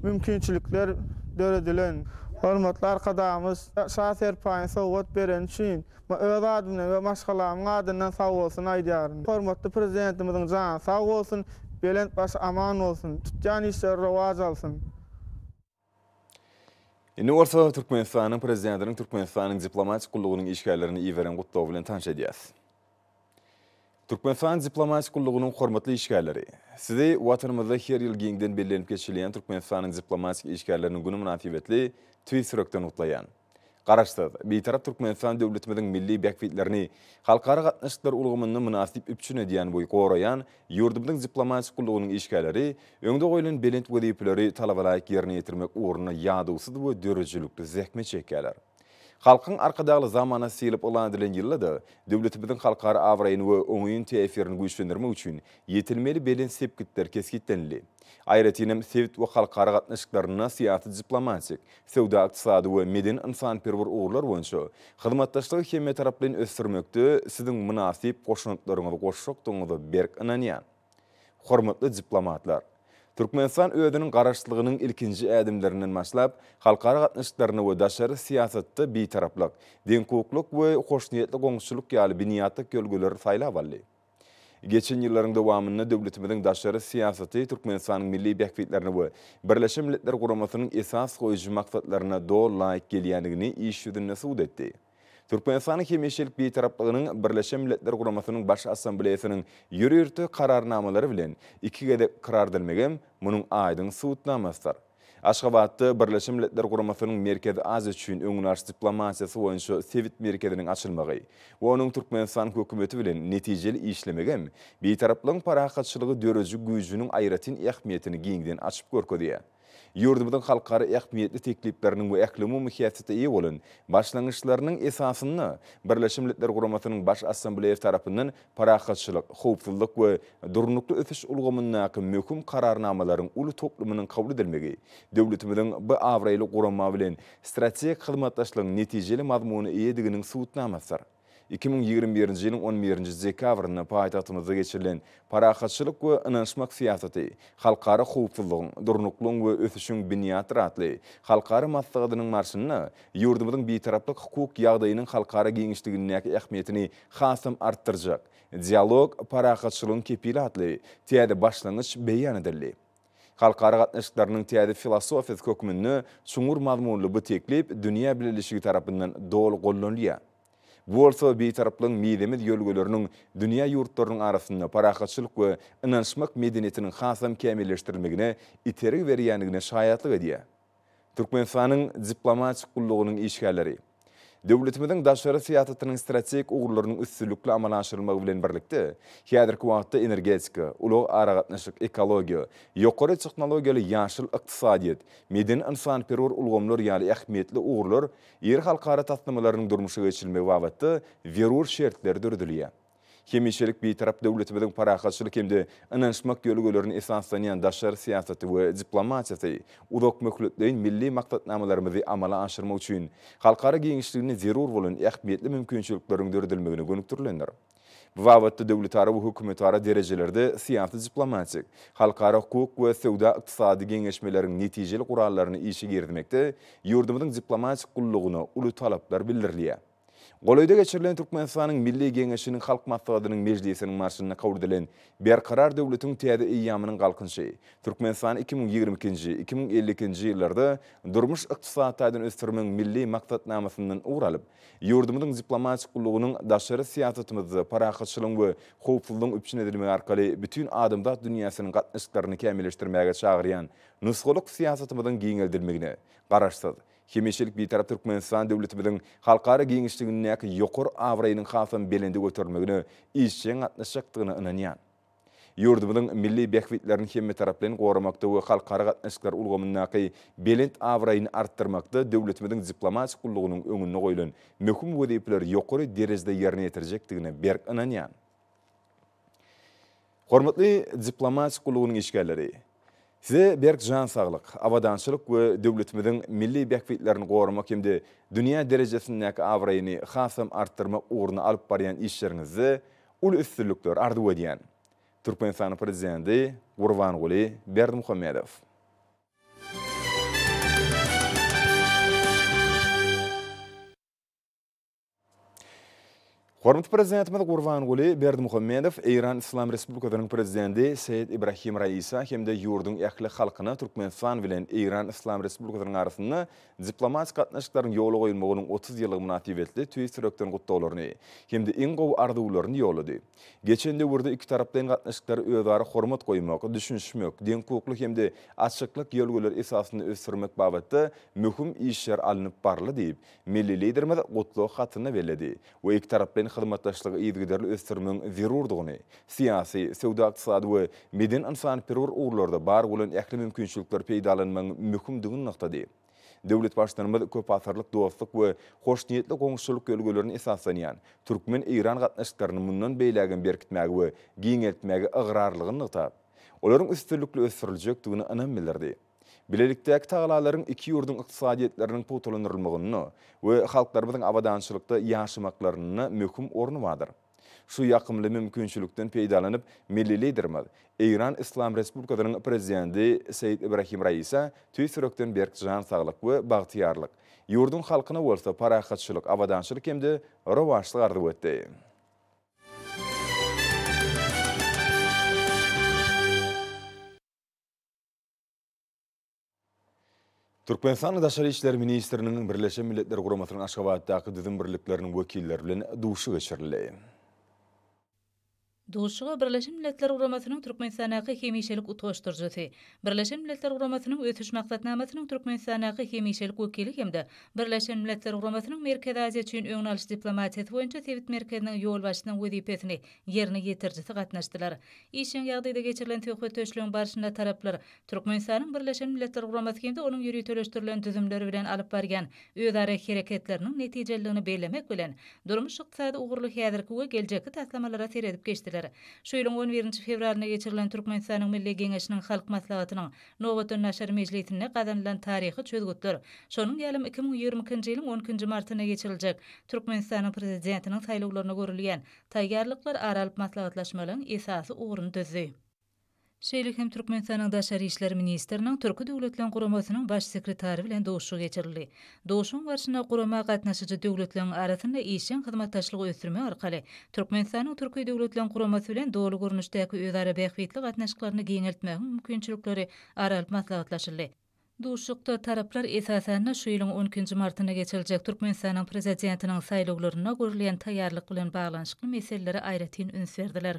mümkinçilikler döredilen. Hormatly Arkadagymyz şa serpaýyny sowgat bereni üçin Öz adymdan we maşgalamyň adyndan sagbolsun aýdýaryn. Hormatly Prezidentimiziň jany sag bolsun, belent başy aman bolsun, tutýan işleri rowaç alsyn! Indi bolsa Türkmenistanyň Prezidentiniň Türkmenistanyň diplomatik gullugynyň işgärlerine iberen gutlagy bilen tanyş edýäris. Türkmenistanyň diplomatik gullugynyň hormatly işgärleri! Sizi Watanymyzda her ýyl giňden bellenip geçilýän Türkmenistanyň diplomatik işgärleriniň güni mynasybetli tüýs ýürekden gutlaýan. Garaşsyz, Bitarap Türkmenistan döwletimiziň milli bähbitlerini halkara gatnaşyklar ulgamynda mynasyp üpjün edýän we goraýan ýurdumyzyň diplomatik gullugynyň işgärleri öňde goýlan belent wezipeleri talabalaýyk ýerine ýetirmek ugrunda ýadawsyz we döredijilikli zähmet çekýärler. Halkyň Arkadagly zamanasy diýlip yglan edilen ýylda-da döwletimiziň halkara abraýyny we oňyn täsirini güýçlendirmek üçin ýetilmeli belent sepgitler kesgitlenildi. Aýratynam, sebit we halkara gatnaşyklarynda syýasy-diplomatik, söwda-ykdysady we medeni-ynsanperwer ugurlar boýunça hyzmatdaşlygy hemmetaraplaýyn ösdürmekde siziň mynasyp goşantlaryňyzy goşjakdygyňyza berk ynanýan. Hormatly diplomatlar! Türkmenistan özüniň Garaşsyzlygynyň ilkinji ädimlerinden başlap, halkara gatnaşyklarynda we daşary syýasatda bitaraplyk, deňhukuklyk we hoşniýetli goňşuçylyk ýaly binýatlyk ýörelgeleri saýlap aldy. Geçen ýyllaryň dowamynda döwletimiziň daşary syýasaty Türkmenistanyň milli bähbitlerine we Birleşen Milletler Guramasynyň esas goýujy maksatlaryna doly laýyk gelýändigini iş ýüzünde subut etdi. Türkmenistanyň hemişelik Bitaraplygynyň Birleşen Milletler Guramasynyň Baş Assambleýasynyň ýörite Kararnamalary bilen iki gezek ykrar edilmegem munuň aýdyň subutnamasydyr. Aşgabatda Birleşen Milletler Guramasynyň Merkezi Aziýa üçin öňüni alyş diplomatiýasy boýunça sebit merkeziniň açylmagy we onuň Türkmenistan hökümeti bilen netijeli işlemegem Bitaraplygyň parahatçylygy dörejiji güýjüniň aýratyn ähmiýetini giňden açyp görkezýär. Ýurdumyzyň halkara ähmiýetli teklipleriniň we ählumumy häsiýete eýe bolan başlangyçlarynyň esasynda Birleşen Milletler Guramasynyň Baş Assambleýasy tarapyndan parahatçylyk, howpsuzlyk we durnukly ösüş ulgamyndaky möhüm Kararnamalaryň uly toplumynyň kabul edilmegi döwletimiziň bu abraýly gurama bilen strategik hyzmatdaşlygyň netijeli mazmuna eýediginiň subutnamasydyr. 2021-nji ýylyň on birinji dekabrynda paýtagtymyzda geçirilen Parahatçylyk we ynanyşmak syýasaty, halkara howpsuzlygyň, durnuklygyň we ösüşiň binýadydyr atly halkara maslahatynyň barşynda ýurdumyzyň Bitaraplyk hukuk ýagdaýynyň halkara giňişligindäki ähmiýetini hasam artdyrjak Dialog, parahatçylygyň kepili atly täze başlangyç beýan edildi. Halkara gatnaşyklarynyň täze filosofiýasy hökmünde çuňňur mazmunly bu teklip dünýä bileleşigi tarapyndan doly gollanylýar. Bu bolsa Bitaraplygyň mizemez ýörelgeleriniň dünýä ýurtlarynyň arasynda parahatçylyk we ynanyşmak medeniýetiniň hasam kämilleşdirilmegine itergi berýändigine şaýatlyk edýär. Türkmenistanyň diplomatik gullugynyň işgärleri döwletimiziň daşary syýasatynyň strategik ugurlarynyň üstünlikli amala aşyrylmagy bilen birlikde, häzirki wagtda energetika, ulag-aragatnaşyk, ekologiýa, ýokary tehnologiýaly ýaşyl ykdysadyýet, medeni-ynsanperwer ulgamlar ýaly ähmiýetli ugurlar iri halkara taslamalarynyň durmuşa geçirilmegi babatda zerur şertler döredilýär. Hemişelik Bitarap döwletimiziň parahatçylyk hem-de ynanyşmak ýörelgelerine esaslanýan daşary syýasaty we diplomatiýasy uzakmöhletleýin milli maksatnamalarymyzy amala aşyrmak üçin halkara giňişliginde zerur bolan ähmiýetli mümkinçilikleriň döredilmegine gönükdirilendir. Bu babatda döwletara we hökümetara derejelerde syýasy-diplomatik, halkara hukuk we söwda-ykdysady geňeşmeleriň netijeli gurallaryny işe girizmekde ýurdumyzyň diplomatik gullugyna uly talaplar bildirilýär. Golaýda geçirilen Türkmenistanyň Milli Geňeşiniň Halk Maslahatynyň mejlisiniň barşynda kabul edilen Berkarar döwletiň täze eýýamynyň Galkynyşy, Türkmenistany 2022-nji, 2052-nji ýyllarda durmuş-ykdysady taýdan ösdürmegiň Milli maksatnamasyndan ugur alyp, ýurdumyzyň diplomatik gullugynyň daşary syýasatymyzda parahatçylygyň we howpsuzlygyň üpjün edilmegi arkaly bütin adamzat dünýäsiniň gatnaşyklaryny kämilleşdirmäge çagyrýan nusgalyk syýasatymyzyň giňeldilmegine, Garaşsyz, Hemişelik Bitarap Türkmenistan döwletimiziň halkara giňişligindäki ýokary abraýynyň hasam belende göterilmegine işjeň gatnaşjakdygyna ynanýan. Ýurdumyzyň milli bähbitlerini hemmetaraplaýyn goramakda we halkara gatnaşyklar ulgamyndaky belent abraýyny artdyrmakda döwletimiziň diplomatik gullugynyň öňünde goýlan möhüm wezipeleri ýokary derejede ýerine ýetirjekdigine berk ynanýan. Hormatly diplomatik gullugynyň işgärleri! Size berk jan saglyk, abadançylyk we döwletimiziň milli bähbitlerini goramak hem-de dünýä derejesindäki abraýyny hasam artdyrmak ugrunda alyp barýan işleriňizde uly üstünlikler arzuw edýän. Türkmenistanyň Prezidenti Gurbanguly Berdimuhamedow. Hormatly Prezidentimiz Gurbanguly Berdimuhamedow Eýran Yslam Respublikasynyň Prezidenti Seýed Ibrahim Raisa hem-de ýurduň ähli halkyna Türkmenistan bilen Eýran Yslam Respublikasynyň arasynda diplomatik gatnaşyklaryň ýola goýulmagynyň 30 ýyllygy mynasybetli tüýs ýürekden gutlaglaryny hem-de iň gowy arzuwlaryny ýollady. Geçen döwürde ikitaraplaýyn gatnaşyklary özara hormat goýmak, düşünişmek, deňhukukly hem-de açyklyk ýörelgeleri esasynda ösdürmek babatda möhüm işler alnyp baryldy diýip, Milli Liderimiz gutlag hatynda belledi we ikitaraplaýyn hyzmatdaşlygy yzygiderli ösdürmegiň zerurdygyny, syýasy, söwda-ykdysady we medeni-ynsanperwer ugurlarda bar bolan ähli mümkinçilikleri peýdalanmagyň möhümdigini nygtady. Döwlet Baştutanymyz köpasyrlyk dostluk we hoşniýetli goňşuçylyk ýörelgelerine esaslanýan türkmen-eýran gatnaşyklaryny mundan beýlägem berkitmäge we giňeltmäge ygrarlygyny nygtap, olaryň üstünlikli ösdüriljekdigine ynam bildirdi. Bilelikdäki tagallalaryň iki ýurduň ykdysadyýetleriniň pugtalandyrylmagynda we halklarymyzyň abadançylykda ýaşamaklarynda möhüm orny bardyr. Şu ýakymly mümkinçilikden peýdalanyp, milli Liderimiz Eýran Yslam Respublikasynyň Prezidenti Seýid Ibrahim Raisa tüýs ýürekden berk jan saglyk we bagtyýarlyk, ýurduň halkyna bolsa parahatçylyk, abadançylyk hem-de rowaçlyk arzuw etdi. Türkmenistanyň Daşary işler ministriniň Birleşen Milletler Guramasynyň Aşgabatdaky düzüm birlikleriniň wekilleri bilen duşuşygy geçirildi. Duşuşyga Birleşen Milletler Guramasynyň Türkmenistandaky hemişelik utgaşdyryjysy, Birleşen Milletler Guramasynyň Ösüş Maksatnamasynyň Türkmenistandaky hemişelik wekili hem-de Birleşen Milletler Guramasynyň Merkezi Aziýa üçin öňüni alyş diplomatiýasy boýunça sebit merkeziniň ýolbaşçysynyň wezipesini ýerine ýetirijisi gatnaşdylar. Işjeň ýagdaýda geçirilen söhbetdeşligiň barşynda taraplar Türkmenistanyň Birleşen Milletler Guramasy hem-de onuň ýöriteleşdirilen düzümleri bilen alyp barýan özara hereketleriniň netijeliligini bellemek bilen, durmuş-ykdysady ugurly häzirki we geljekki taslamalara seredip geçdiler. Şu ýylyň on birinji fewralynda geçirilen Türkmenistanyň Milli Geňeşiniň Halk Maslahatynyň nobatdan daşary mejlisinde gazanylan taryhy çözgütler, şonuň ýalam 2022-nji ýylyň on ikinji martynda geçiriljek Türkmenistanyň Prezidentiniň saýlawlaryna görülýän taýýarlyklar ara alyp maslahatlaşmalaryň esasy ugruny düzdi. Şeýle hem Türkmenistanyň Daşary işler ministriniň Türki Döwletleň Guramasynyň Baş sekretary bilen duşuşygy geçirildi. Duşuşygyň barşynda gurama gatnaşyjy döwletleriň arasynda işjeň hyzmatdaşlygy ösdürmek arkaly Türkmenistanyň Türki Döwletleň Guramasy bilen doly görnüşdäki özara bähbitli gatnaşyklaryny giňeltmegiň mümkinçilikleri ara alyp maslahatlaşyldy. Duşuşykda taraplar esasanda şu ýylyň on ikinji martynda geçiriljek Türkmenistanyň Prezidentiniň saýlawlaryna görülýän taýýarlyk bilen baglanyşykly meselelere aýratyn üns berdiler.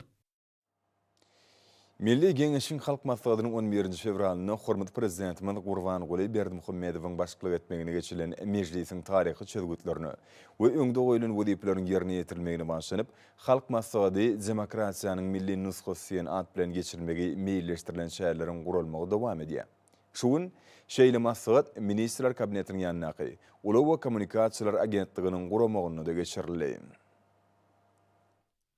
Milli Geňeşiň Halk Maslahatynyň on birinji fewralynda hormatly Prezidentimiz Gurbanguly Berdimuhamedowyň başlyk etmeginde geçirilen mejlisiň taryhy çözgütlerine we öňde goýlan wezipeleriň ýerine ýetirilmegine bagyşlanyp, Halk Maslahaty demokratiýanyň milli nusgasy diýen at bilen geçirilmegi meýilleşdirilen çäreleriň guralmagy dowam edýär. Şu gün şeýle maslahat Ministrler Kabinetiniň ýanyndaky Ulag we kommunikasiýalar agentliginiň guramagynda-da geçirildi.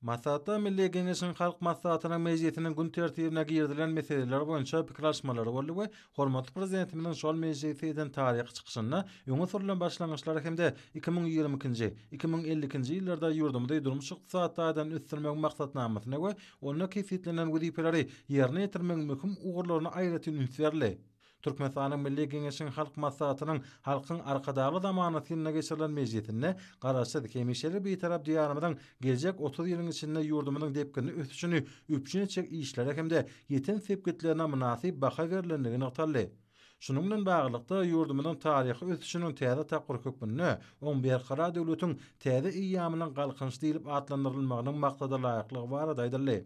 Maslahatda Milli Geňeşiň Halk Maslahatynyň mejlisiniň gün tertibine girizilen meseleler boýunça pikir alyşmalar boldy we hormatly Prezidentimiziň şol mejlisde eden taryhy çykyşynda öňe sürlen başlangyçlar hem-de 2022-nji, 2052-nji ýyllarda ýurdumyzy durmuş-ykdysady taýdan ösdürmegiň maksatnamasyna we onda kesgitlenen wezipeleri ýerine ýetirmegiň möhüm ugurlaryna aýratyn üns berildi. Türkmenistanyň Milli Geňeşiniň Halk Maslahatynyň Halkyň Arkadagly zamanasy ýylynda geçirilen mejlisinde Garaşsyz, hemişelik Bitarap Diýarymyzyň geljek 30 ýylyň içinde ýurdumyzyň depginli ösüşini üpjün etjek işlere hem-de ýeten sepgitlerine mynasyp baha berlendigi nygtaldy. Şunuň bilen baglylykda, ýurdumyzyň taryhy ösüşiniň täze tapgyry hökmünde oň Berkarar döwletiň täze eýýamynyň Galkynyşy diýlip atlandyrylmagynyň maksadalaýyklygy barada aýdyldy.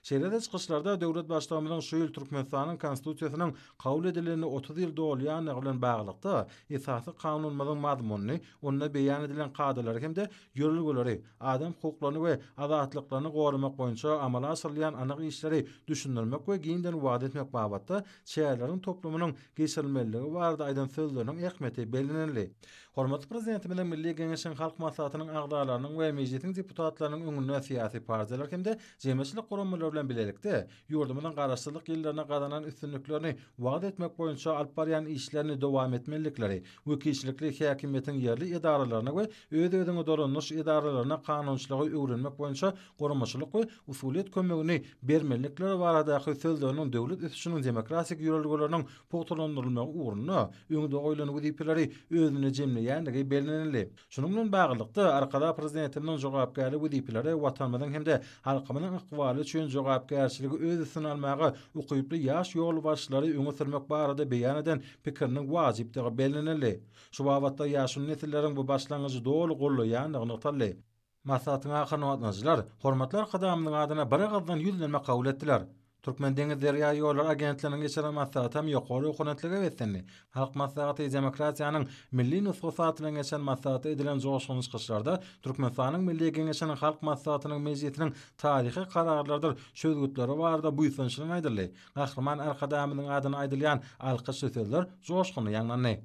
Şeýle-de çykyşlarda döwlet Baştutanymyzyň şu ýyl Türkmenistanyň Konstitusiýasynyň kabul edilenine 30 ýyl dolýandygy bilen baglylykda, Esasy Kanunymyzyň mazmunyny, onda beýan edilen kadalary hem-de ýörelgeleri, adam hukuklaryny we azatlyklaryny goramak boýunça amala aşyrylýan anyk işleri düşündirmek we giňden wagyz etmek babatda çäreleriň toplumynyň geçirilmelidigi barada aýdan sözleriniň ähmiýeti bellenildi. Hormatly Prezidentimiziň Milli Geňeşiň Halk Maslahatynyň agzalarynyň we Mejlisiň deputatlarynyň öňünde syýasy partiýalar hem-de jemgyýetçilik guramalary bilen bilelikde ýurdumyzyň Garaşsyzlyk ýyllarynda gazanan üstünliklerini wagyz etmek boýunça alyp barýan işlerini dowam etmelilikleri, wekilçilikli häkimiýetiň ýerli edaralaryna we öz-özüňi dolandyryş edaralaryna kanunçylygy öwrenmek boýunça guramaçylyk we usulyýet kömegini bermelilikleri baradaky sözleriniň döwlet ösüşiniň demokratik ýörelgeleriniň pugtalandyrylmagy ugrunda öňde goýlan wezipeleri özünde jemleýändigi bellenildi. Şunuň bilen baglylykda, Arkadag Prezidentimiziň jogapkärli wezipeleri Watanymyzyň hem-de halkymyzyň ykbaly üçin jogapkärçiligi öz üstüne almaga ukyply ýaş ýolbaşçylary öňe sürmek barada beýan eden pikiriniň wajypdygy bellenildi. Şu babatda ýaşuly nesilleriň bu başlangyjy doly goldaýandygy nygtaldy. Maslahatyň ahyrynda gatnaşyjylar hormatly Arkadagymyzyň adyna bir agyzdan ýüzlenme kabul etdiler. Türkmendeňizderýaýollary agentliginiň geçiren maslahaty hem ýokary ruhubelentlige beslendi. Halk Maslahaty demokratiýanyň milli nusgasy ady bilen geçen maslahatda edilen joşgunly çykyşlarda Türkmenistanyň Milli Geňeşiniň Halk Maslahatynyň mejlisiniň taryhy kararlarydyr çözgütleri barada buýsanç bilen aýdyldy. Gahryman Arkadagymyzyň adyna aýdylýan alkyşly sözler joşgunly ýaňlandy.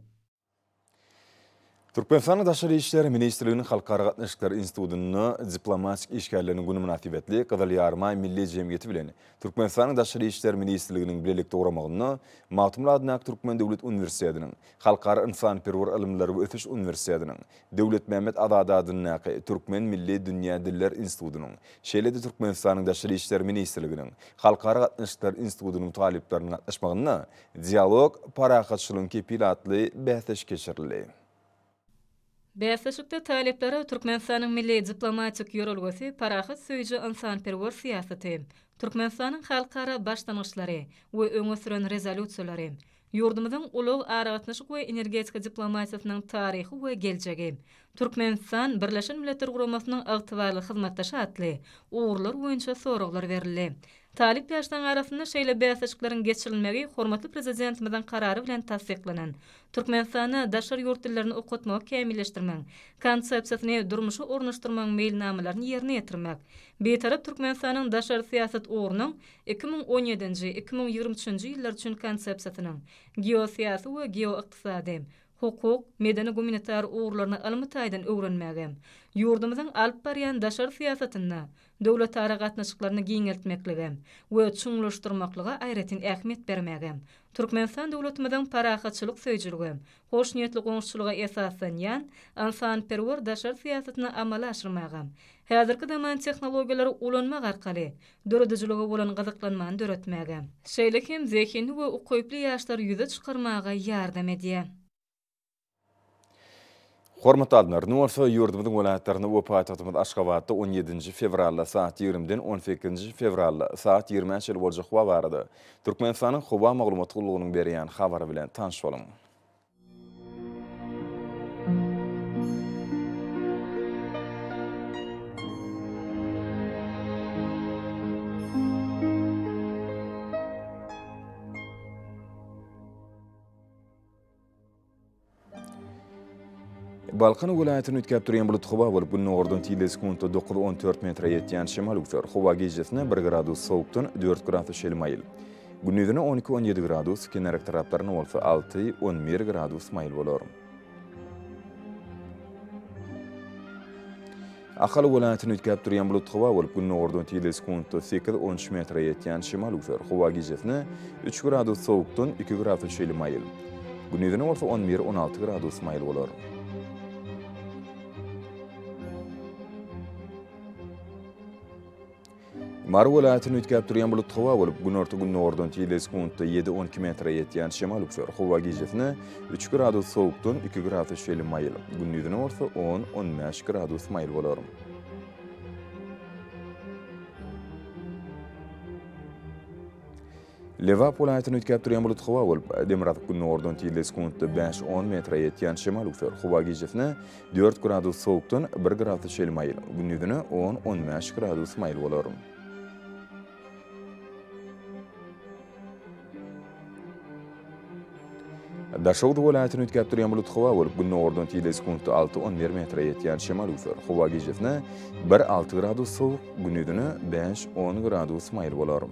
Türkmenistanyň Daşary işler ministrliginiň Halkara gatnaşyklary institutynda Diplomatik işgärleriniň güni mynasybetli Gyzyl Ýarymaý Milli jemgyýeti bilen Türkmenistanyň Daşary işler ministrliginiň bilelikde guramagynda Magtymguly adyndaky Türkmen döwlet uniwersitetiniň, Halkara ynsanperwer ylymlary we ösüş uniwersitetiniň, Döwletmämmet Azady adyndaky Türkmen milli dünýä diller institutynyň, şeýle-de Türkmenistanyň Daşary işler ministrliginiň Halkara gatnaşyklary institutynyň talyplarynyň gatnaşmagynda Dialog, parahatçylygyň kepili atly bäsleşik geçirildi. Bäsleşikde talyplara Türkmenistanyň milli diplomatik ýörelgesi, parahatsöýüji ynsanperwer syýasaty, Türkmenistanyň halkara başlangyçlary we öňe süren rezolýusiýalary, Ýurdumyzyň ulag, aragatnaşyk we energetika diplomatiýasynyň taryhy we geljegi, Türkmenistan, Birleşen Milletler Guramasynyň ygtybarly hyzmatdaşy atly ugurlar boýunça soraglar berildi. Talyp ýaşlaryň arasynda şeýle bäsleşikleriň geçirilmegi hormatly Prezidentimiziň Karary bilen tassyklanan Türkmenistanda daşary ýurt dillerini okatmagy kämilleşdirmegiň Konsepsiýasyny durmuşa ornaşdyrmagyň meýilnamalaryny ýerine ýetirmek, Bitarap Türkmenistanyň daşary syýasat ugrunyň 2017-nji, 2023-nji ýyllar üçin Konsepsiýasynyň geosyýasy we geoykdysady, hukuk, medeni-gumanitar ugurlaryny ylmy taýdan öwrenmäge, ýurdumyzyň alyp barýan daşary syýasatynda döwletara gatnaşyklaryny giňeltmeklige we çuňlaşdyrmaklyga aýratyn ähmiýet bermäge, Türkmenistan döwletimiziň parahatçylyk söýüjilige, hoşniýetli goňşuçylyga esaslanýan ynsanperwer daşary syýasatyny amala aşyrmaga, häzirki zaman tehnologiýalary ulanmak arkaly döredijilige bolan gyzyklanmany döretmäge, şeýle hem zehinli we ukyply ýaşlary ýüze çykarmaga ýardam edýär. Hormatly alymlar, indi bolsa ýurdumyzyň welaýatlarynda we paýtagtymyz Aşgabatda on ýedinji fewralda saat ýigrimiden on sekizinji fewralda saat ýigrimä çenli boljak howa barada Türkmenistanyň Howa maglumat gullugynyň berýän habary bilen tanyş boluň. Balkan welaýatyny üýtgäp durýan bulut howa bolup, gündogardan tizligi sekuntda dokuz-on dört metre ýetýän şemal öwser. Howa gijesine bir gradus sowukdan dört gradus şeýle maýyl. Gündizine on iki-on ýedi gradus, kenaryk taraplarynda bolsa alty, on bir gradus maýyl bolar. Ahal welaýatyny üýtgäp durýan bulut howa bolup, gündogardan tizligi sekuntda sekiz, on üç metre ýetýän şemal öwser. Howa gijesine üç gradus sowukdan iki gradus çenli maýyl. Gündizine bolsa on bir, on alty gradus maýyl bolar. Mary welaýatyny üýtgäp durýan bulut howa bolup, günorta-gündogardan tizligi sekuntda ýedi, on iki metre ýetýän şemal öwser. Howa gijesine üç gradus sowukdan iki gradus çenli maýyl, gündizine bolsa on, on bäş gradus maýyl bolar. Lebap welaýatyny üýtgäp durýan bulut howa bolup, demirgazyk-gündogardan tizligi sekuntda bäş, on metre ýetýän şemal öwser. Howa gijesine dört gradus sowukdan bir gradus çenli maýyl, gündizine on, on bäş gradus maýyl bolar. Daşoguz welaýatyny üýtgäp durýan bulut howa bolup, gündogardan tizligi sekuntda alty, on bir metre ýetýän şemal öwser. Howa gijesine bir, alty gradus sowuk, gündizine bäş, on gradus maýyl bolar.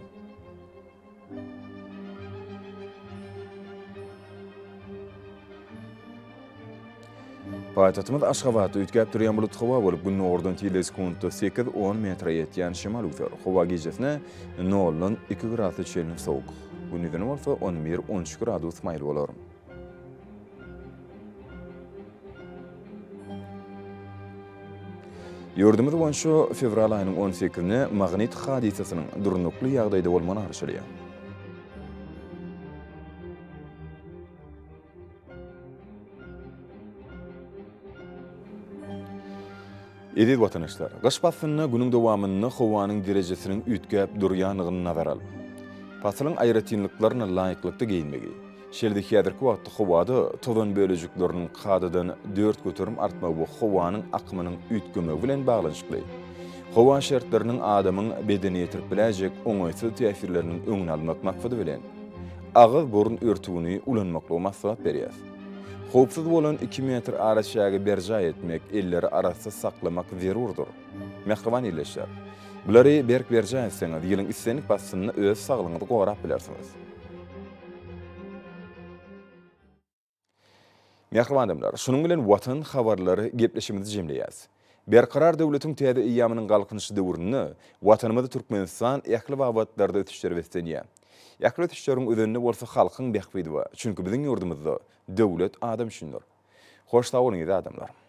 Paýtagtymyz Aşgabatda üýtgäp durýan bulut howa bolup, gündogardan tizligi sekuntda sekiz, on metre ýetýän şemal öwser. Howa gijesine noldan iki gradus çenli sowuk, gündizine bolsa on bir, on üç gradus maýyl bolar. Ýurdumyz boýunça fewral aýynyň on sekizine magnit hadysasynyň durnukly ýagdaýda bolmagyna garaşylýar. Eziz watandaşlar, gyş paslynda günüň dowamynda howanyň derejesiniň üýtgäp durýandygyny nazara alyp, pasylyň aýratynlyklaryna laýyklykda geýinmegi, Şeýle-de häzirki wagtda howada tozan bölejikleriniň kadadan 4% artmagy we howanyň akymynyň üýtgemegi bilen baglanyşykly howa şertleriniň adamyň bedenine ýetirip biläýjek oňaýsyz täsirleriniň öňüni almak maksady bilen, agyz-burun örtügini ulanmaklygy maslahat berýäris. Howpsuz bolan iki metr araçägi berjaý etmek, elleri arassa saklamak zerurdyr. Mähriban ildeşler! Bulary berk berjaý etseňiz, ýylyň islendik paslynda öz saglygyňyzy gorap bilersiňiz. Mähriban adamlar, şunuň bilen Watan habarlary gepleşigimizi jemleýäris. Berkarar döwletiň täze eýýamynyň Galkynyşy döwründe Watanymyz Türkmenistan ähli babatlarda ösüşlere beslenýär. Ähli ösüşleriň özeninde bolsa halkyň bähbidi bar. Çünki biziň ýurdumyzda döwlet adam üçindir. Hoş sag boluň eziz adamlar!